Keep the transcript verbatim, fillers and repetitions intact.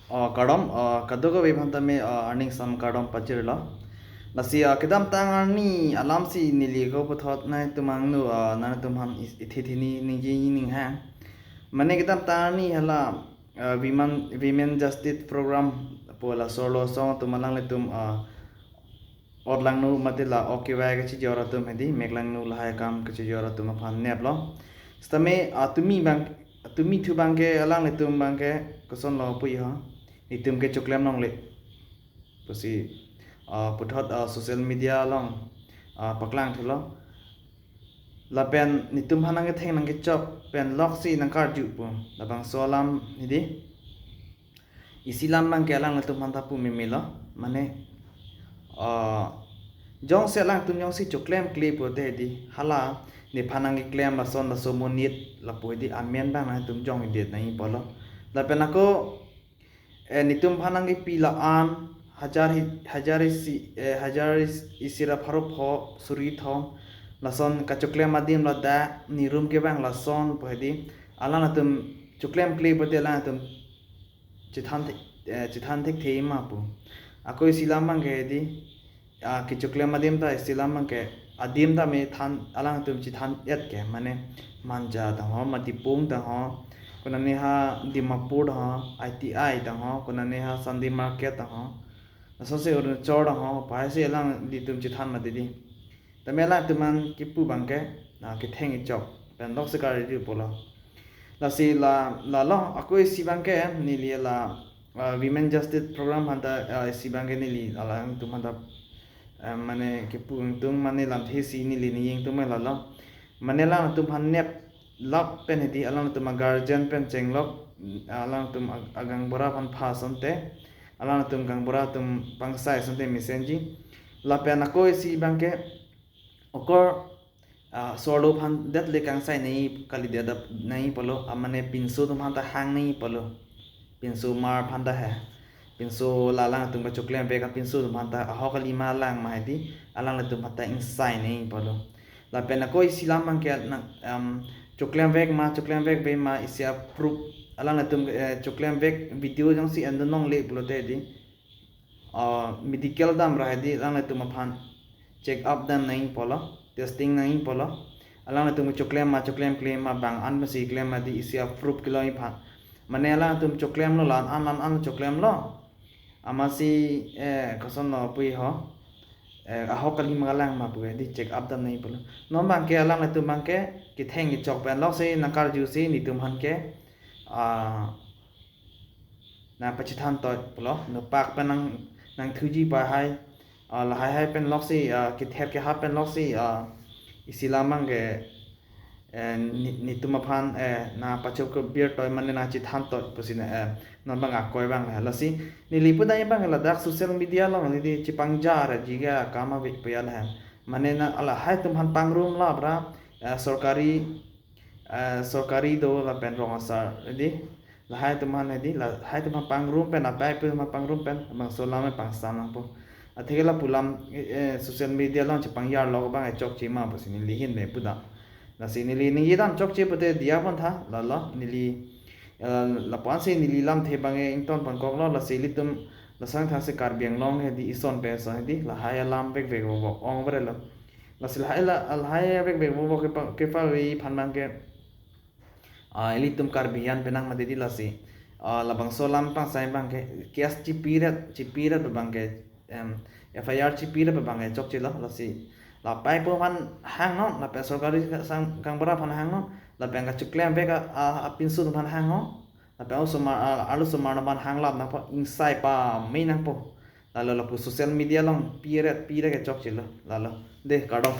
Oh, kardom, oh, kadokave aphan tame, oh, arni angsam kardom pajirlo. Lasi, oh, kedamtang arni alamsi neli ko puthot nangtum angno, oh, nangtum aphan is-, ithi thini ningje ninghang. Mane kedamtang arni hala, oh, Women, Women Justice Program pu laso arlo asong atum alanglitum, oh, otlangno mate la ok kevai kachijor atum hedi, meklangno lahai akam kachijor atum aphan neplo. Sitame, ah, tumi abang, tumi thu abangke alanglitum abangke kosonlo pu iho. Netum ke choklem longle pusi, ah, puthot, ah, social media along, ah, paklang thulo. Lapen netum aphan nangketheng nangkechok pen loksi nangkarju pu. Labangso alam hedi. Isi alam abangke alanglitum aphan ta pu memelo. Mane, ah, jongsi alangtum jongsi choklemkle pulote hedi, hala nephan nangkeklem lason laso monit lapu hedi amen abang nangtum jongdet nangji pulo. Lapen ako, eh, netum aphan nangkepi la-an hajar hi-, hajar isi, eh, hajar is-, isi ra pharo pho suri thom lason kachoklem adim ladak nerum kevang lason pu hedi, alangtum choklemkle pulote alangtum chethan thek, eh, chethan thekthe ma pu. Ako isi alam abangke hedi, ah, kechoklem adim ta isi alam abangke adim tame than alangtum chethan-et ke, mane Manja tangho, Matipung tangho, konane ha Dimapur tangho, I T I tangho, konane ha Sunday Market tangho, lasonsi Arunachal tangho, pahaisi alanglitum chethan mati di. Tame alangtum aphan kepu abangke, ah, ketheng kechok pen loksi karju pulo. Lasi la, lalo, ako isi abangke neli la, ah, Women Justice Program aphan ta, ah, isi abangke neli alangtum aphan ta, ah, mane kepu ingtung mane lamthe si neli ningje ingtung ma lalo. Mane alangtum aphan neplap pen hedi alangtum a-guardian pen chenglok, alangtum a-, agaonbura aphan pha asonte, alangtum gaonbura atum pangsai asonte mesenji. Lapen ako isi abangke okor, ah, sorlo aphan det le kangsai nangji kalidet nangji pulo, ah, mane pinso atum aphan ta hang nangji pulo. Pinso mar aphan ta he. Pinso la alangtum kachoklemvek apinso atum aphan ta ahok kali ma lang ma hedi, alanglitum aphan ta ingsai nangji pulo. Lapen ako isi alam abangke nang, em, choklemvek ma, choklemvekve ma isi a-proof, alanglitum, eh, choklemvek video jongsi en dun longle pulote hedi, ah, medical dam ra hedi alanglitum aphan check up dam nangji pulo, testing nangji pulo. Alanglitum choklem ma choklemkle ma bang-an pensi klem ma di isi a-proof kelongji aphan. Mane alangtum choklemlo la-an an an choklemlo. Amatsi, eh, kosonlo pu iho. Eh, ahok kali ma lang ma pu hedi check up dam nangji pulo. Non abangke alanglitum abangke ketheng kechok pen loksi nangkarju si netum aphan ke, ah, nangpachethan toi pulo, nopak pen nang, nangthuji pahai, ah, lahai hai pen loksi, ah, kether kehap pen loksi, ah, isi alam abangke, eh, ne-, netum aphan, eh, nangpachok kebir toi mane nangchethan toi pusi na, eh, non abang akoi abang lasi. Neli pudai abang ladak social media along neli chepangjar ji ga kama bi puya lahan. Mane na lahai atum aphan pangrum labra, eh, sorkari, eh, sorkari do lapen rong asar hedi, lahai atum aphan hedi, lahai atum aphan pangrum pen, apai apo aphan pangrum pen, bangso alam pangsam nangpo. Atheke lapu alam, eh, eh, social media along chepangjar lok abang chokche ma pusi neli ahin me puda. Lasi neli ningje dam chokche pute diya pon tha, lalo, neli, eh, lapu-an si neli lamthe abang ington pon koklo, lasi ilitum, lasang thang si Karbi Anglong hedi ison pen so hedi, lahai alam vekvek vovok ong vre lo. Lasi lahai la, lahai vekvek vovok kepa, kepave aphan abangke, ah, ilitum Karbi an penang mati di lasi. Ah, labangso alam pangsai abangke, case chipiret, chipiret abangke, em, F I R chipiret abangke chokchelo lasi. Lapai apo aphan hangnon, lapen sorkari sang gaonbura aphan hangnon, lapen kachoklemvek a, a, apinso aphan hangnon, lapen osomar, a, arlosomar aphan hanglap nangpo, ingsai pame nangpo. Lalo lapu social media along piret piret ke chokchelo, lalo. De, kardom.